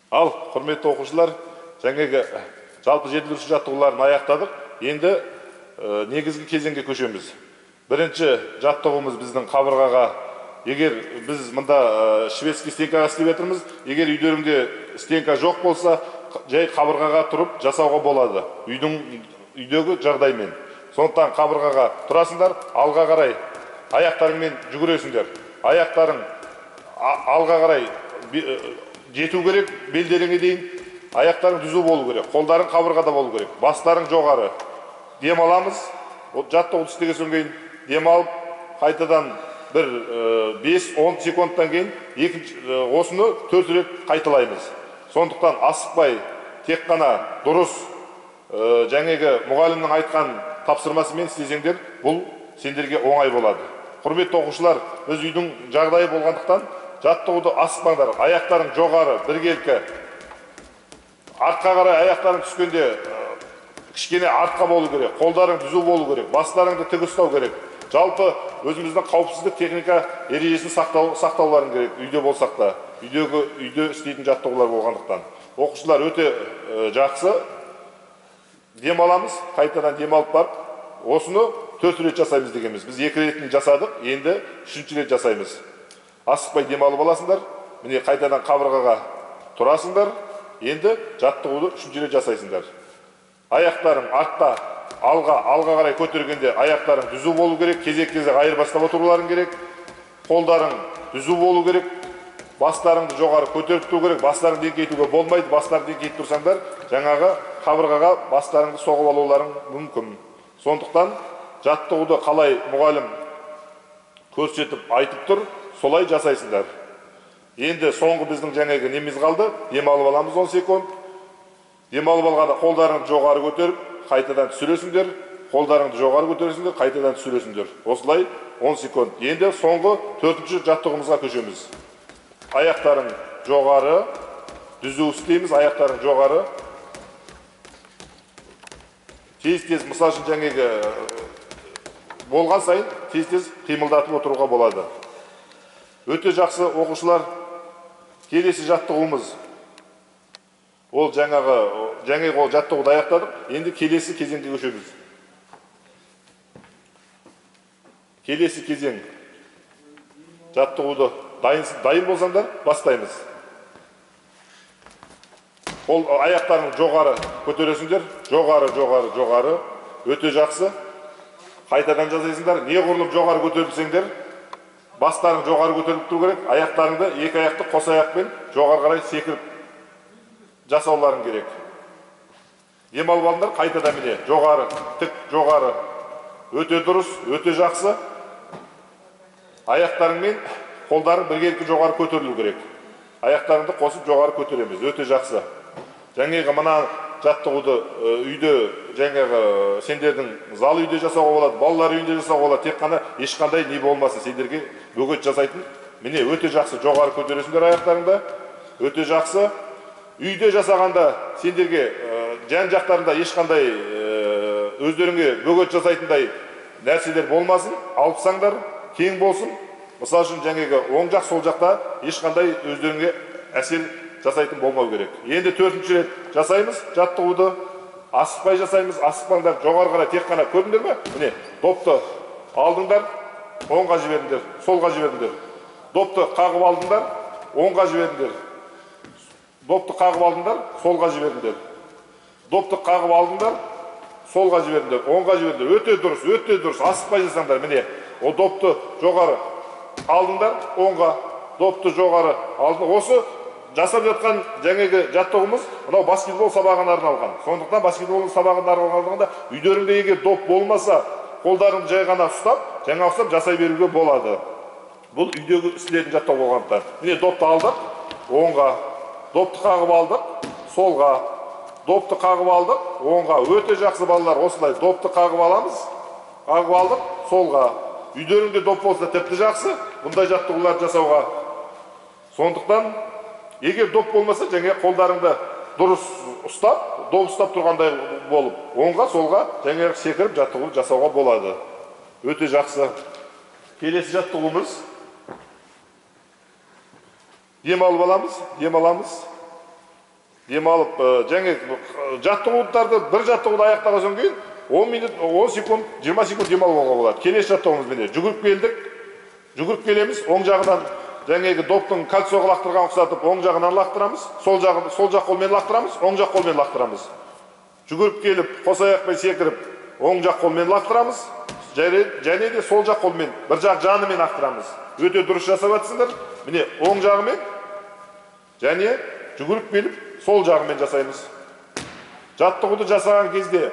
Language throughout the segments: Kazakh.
Ал, құрметті оқушылар, жаңағы жалпы жетілдіруші жаттығуларын аяқтадық. Енді негізгі кезеңге көшеміз. Бірінші жаттығуымыз біздің қабырғаға. Егер біз мында шведский стенкаға істеп жатырмыз, егер үйлеріңде стенка жоқ болса, жай қабырғаға тұрып жасауға болады. Үйдегі жағдаймен. Сондықтан қабырғаға тұрасыңдар, алға қарай аяқтарыңмен жүгіресіңдер. Аяқтарың алға қарай жету керек, белдеріңе дейін. Аяқтарың түзу болу керек, қолдарың қабырғада болу керек, бастарың жоғары. Дем аламыз, жаттығуды істеген кейін дем алып, қайтадан бір 5-10 секундтан кейін осыны 4 рет қайталаймыз. Сондықтан асықпай, тек қана дұрыс жаңағы мұғалімнің айтқан тапсырмасымен істесеңдер, бұл сендерге оңай болады. Құрметті оқушылар, біз үйдің жағдайы болғандықтан жаттығуды асықпаңдар. Аяқтарың жоғары, біркелкі. Артқа қарай аяқтарың түскенде кішкене артқа болу керек, қолдарың түзу болу керек, бастарыңды тік ұстау керек. Жалпы өзіміздің қауіпсіздік техника ережесін сақтауларың керек, үйде болсақ та, үйде істейтін жаттығулар болғандықтан. Оқушылар өте жақсы дем аламыз, қайтадан дем алып барып, осыны 4 рет жасаймыз дегенбіз. Біз 2 ретін жасадық, енді 3-ші рет жасаймыз. Асықпай дем алып аласыңдар, міне қайтадан қабырғаға тұрасыңдар, енді жаттығуды 3-ші рет жасайсыңдар. Аяқтарың артта, алға қарай көтергенде аяқтарың түзу болу керек, кезек-кезек айырбастап отыруларың керек, қолдарың түзу болу керек, бастарыңды жоғары көтеріп тұру керек, бастарыңды еңкейтуге болмайды, бастарыңды еңкейтіп тұрсаңдар, жаңағы қабырғаға бастарыңды соғып алуларың мүмкін. Сондықтан жаттығуды қалай мұғалім көрсетіп айтып тұр, солай жасайсыңдар. Енді соңғы біздің жаңағы неміз қалды, дем алып аламыз 10 секунд. Дем алып алғанда қолдарыңды жоғары көтеріп, қайтадан түсіресіңдер, қолдарыңды жоғары көтересіңдер, қайтадан түсіресіңдер. Осылай 10 секунд. Енді соңғы 4-ші жаттығуымызға көшеміз. Аяқтарың жоғары, түзу істейміз, аяқтарың жоғары. Тез-тез, мысал үшін жаңағы болған сайын тез-тез қимылдатып отыруға болады. Өте жақсы оқушылар, келесі жаттығуымыз. Ол жаңағы ол жаттығуды аяқтадық, енді келесі кезеңге көшеміз. Келесі кезең жаттығуды дайын болсаңдар бастаймыз. Қол аяқтарың жоғары көтересіңдер, жоғары, жоғары, жоғары. Өте жақсы. Қайтадан жасайсыңдар. Неғұрлым жоғары көтерілсеңдер, бастарың жоғары көтеріліп тұру керек, аяқтарыңды екі аяқты қос аяқпен жоғары қарай секіріп жасауларың керек. Дем алып алыңдар, қайтадан міне жоғары, тік жоғары. Өте дұрыс, өте жақсы. Аяқтарың мен қолдарың біркелкі жоғары көтерілу керек. Аяқтарыңды қосып жоғары көтереміз. Өте жақсы. Жаңағы мына жаттығуды үйде, жаңағы сендердің зал үйде жасауға болады, балалар үйінде жасауға болады. Тек қана ешқандай не болмасын, сендерге бөгет жасайтын. Міне өте жақсы, жоғары көтересіңдер аяқтарыңды. Өте жақсы. Үйде жасағанда сендерге жан жақтарында ешқандай өздеріңе бөгет жасайтындай нәрселер болмасын, алыпсаңдар, кең болсын. Мысал үшін жаңағы оң жақ, сол жақта ешқандай өздеріңе әсер жасайтын болмау керек. Енді 4-ші рет жасаймыз жаттығуды. Асықпай жасаймыз, асықпаңдар, жоғары қарай тек қана көрдіңдер ме? Міне, допты алдыңдар, оңға жібердіңдер, солға жібердіңдер. Допты қағып алдыңдар, оңға жібердіңдер. Допты қағып алдыңдар, солға жібердіңдер. Допты қағып алдыңдар, солға жібердіңдер, оңға жібердіңдер. Өте дұрыс, өте дұрыс. Асықпай жасаңдар. Міне, о допты жоғары алдыңдар, оңға, допты жоғары алдыңдар. Осы жасап жатқан жаңағы жаттығуымыз мынау баскетбол сабағына арналған. Сондықтан баскетбол сабағына арналғанда үйлеріңде егер доп болмаса, қолдарыңды жай ғана ұстап, жаңа ұстап жасай беруге болады. Бұл үйдегі істелетін жаттығу болғандықтан. Міне допты алдық, оңға. Допты қағып алдық, солға. Допты қағып алдық, оңға. Өте жақсы балалар, осылай допты қағып аламыз, қағып алдық, солға. Үйлеріңде доп болса тіпті жақсы, бұндай жаттығулар жасауға. Сондықтан егер доп болмаса, жаңа қолдарыңды дұрыс ұстап, доп ұстап тұрғандай болып, оңға, солға жаңа секіріп жаттығу жасауға болады. Өте жақсы. Келесі жаттығуымыз. Дем алып аламыз, дем аламыз. Демалып, және жаттығуларды, бір жаттығуды аяқтаған соң кейін 10 минут, 10 секунд, 20 секунд демалып алуға болады. Келесі жаттығуымыз міне, жүгіріп келдік. Жүгіріп келеміз, оң жағынан жаңағы доптың кольцоға лақтырған ұқсатып, оң жағынан лақтырамыз, сол жағын, сол жақ қолмен лақтырамыз, оң жақ қолмен лақтырамыз. Жүгіріп келіп, қос аяқпен секіріп, оң жақ қолмен лақтырамыз, және де сол жақ қолмен, бір жақ жанымен лақтырамыз. Өте дұрыс жасап жатсыңдар. Міне, оң жағымен және жүгіріп келіп, сол жағымен жасаймыз. Жаттығуды жасаған кезде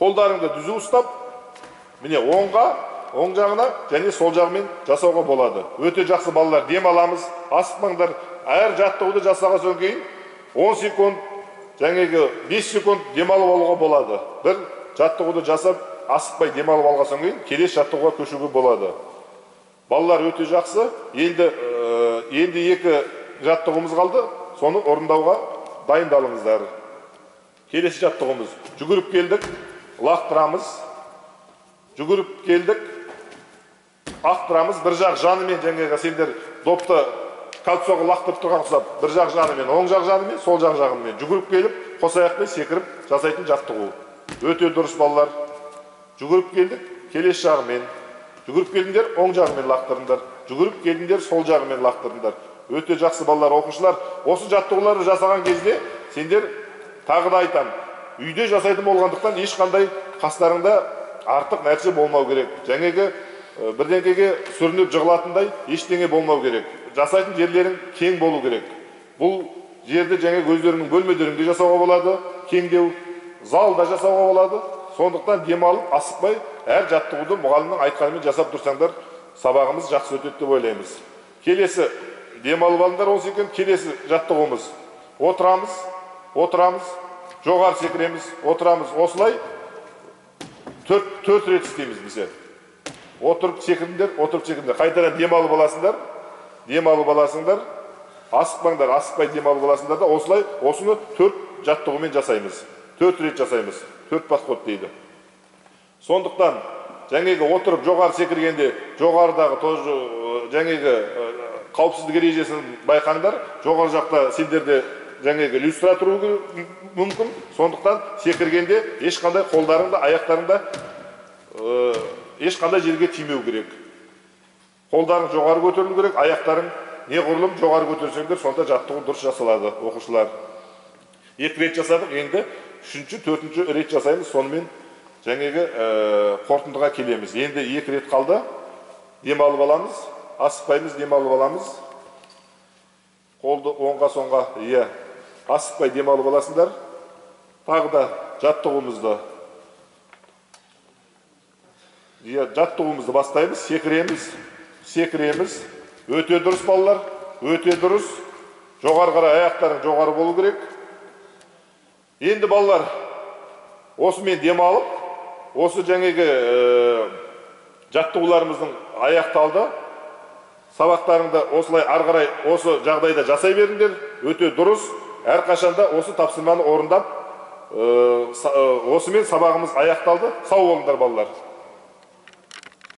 қолдарыңды түзу ұстап, міне оңға, оң жағына және сол жағымен жасауға болады. Өте жақсы балалар, дем аламыз, асықпаңдар. Әр жаттығуды жасаған соң кейін 10 секунд, жаңағы 5 секунд демалып алуға болады. Бір жаттығуды жасап, асықпай демалып алған соң кейін келесі жаттығуға көшуге болады. Балалар өте жақсы. Енді екі жаттығуымыз қалды. Соны орындауға дайындалыңыздар. Келесі жаттығуымыз. Жүгіріп келдік, лақтырамыз. Жүгіріп келдік, ақтырамыз. Бір жақ жанымен жаңағы сендер допты кольцоға лақтырып тұрған ұқсап, бір жақ жанымен, оң жақ жанымен, сол жақ жағымен жүгіріп келіп, қос аяқпен секіріп жасайтын жаттығу. Өте дұрыс балалар. Жүгіріп келдік, келесі жағымен. Жүгіріп келдіңдер, оң жағымен лақтырыңдар. Жүгіріп келдіңдер, сол жағымен лақтырыңдар. Өте жақсы балалар, оқушылар. Осы жаттығуларды жасаған кезде сендер, тағы да айтам, үйде жасайтын болғандықтан ешқандай қастарыңда артық нәрсе болмау керек. Жаңағы бірдеңкеге сүрініп жығылатындай ештеңе болмау керек. Жасайтын жерлерің кең болу керек. Бұл жерді жаңағы өздеріңнің бөлмелеріңде жасауға болады, кеңдеу, залда жасауға болады. Сондықтан демалып, асықпай әр жаттығуды мұғалімнің айтқанымен жасап тұрсаңдар, сабағымыз жақсы өтеді деп ойлаймыз. Келесі демалып алыңдар 10 секунд. Келесі жаттығуымыз. Отырамыз, отырамыз, жоғары секіреміз, отырамыз. Осылай 4 рет істейміз біз. Отырып секіріңдер, отырып секіріңдер. Қайтадан демалып аласыңдар, демалып аласыңдар. Асықпаңдар, асықпай демалып аласыңдар да осылай осыны 4 жаттығумен жасаймыз. 4 рет жасаймыз. 4 подход дейді. Сондықтан жаңағы отырып жоғары секіргенде жоғарыдағы тоже жаңағы қауіпсіздік ережесін байқаңдар. Жоғары жақта сендерде жаңағы люстра тұруы мүмкін. Сондықтан секіргенде ешқандай қолдарыңда, аяқтарыңда ешқандай жерге тимеу керек. Қолдарың жоғары көтерілу керек, аяқтарың неғұрлым жоғары көтерсеңдер, сонда жаттығу дұрыс жасалады, оқушылар. 2 рет жасадық, енді 3-ші, 4-ші рет жасаймыз, сонымен жаңағы қорытындыға келеміз. Енді 2 рет қалды. Демалып аламыз, асықпаймыз, демалып аламыз. Қолды оңға соңға, иә, асықпай демалып аласыңдар. Тағы да жаттығуымызды, иә, жаттығуымызды бастаймыз, секіреміз, секіреміз. Өте дұрыс балалар, өте дұрыс. Жоғары қарай аяқтарың жоғары болу керек. Енді балалар, осымен демалып, осы жаңағы жаттығуларымыздың аяқталды. Сабақтарыңды осылай ары қарай осы жағдайда жасай беріңдер. Өте дұрыс. Әрқашанда осы тапсырманы орындап, осымен сабағымыз аяқталды. Сау болыңдар балалар.